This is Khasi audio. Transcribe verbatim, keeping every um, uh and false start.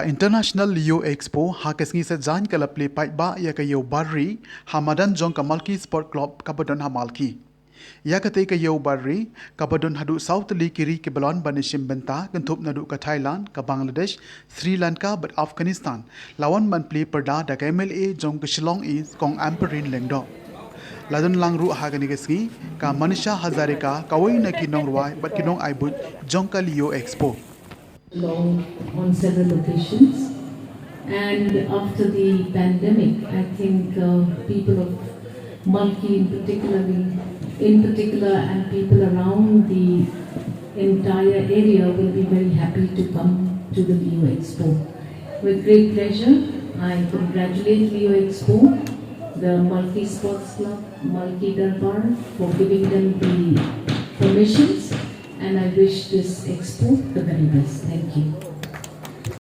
International Leo Expo ha ka sngi Saitjaiñ ka la plie paidbah ïa ka Ïew Barri ha madan jong ka Malki Sport Club kaba don ha Malki. Ïa katei ka Ïew Barri kaba don haduh saw tylli ki ri ki balon ban ïashim bynta kynthup naduh ka Thailand, ka Bangladesh, Sri Lanka bad Afghanistan la wan ban plie pyrda da ka M L A jong ka Shillong East Kong Ampareen Lyngdoh. La don lang ruh ha kane ka sngi ka Manisha Hazarika, kawei na ki nongrwai bad ki nongai buit jong ka Leo Expo. Along on several occasions. And after the pandemic, I think uh, people of Malki in particularly, in particular, and people around the entire area will be very happy to come to the Leo Expo. With great pleasure, I congratulate Leo Expo, the Malki Sports Club, Malki Darbar for giving them the permissions, and I wish this expo the very best. Thank you.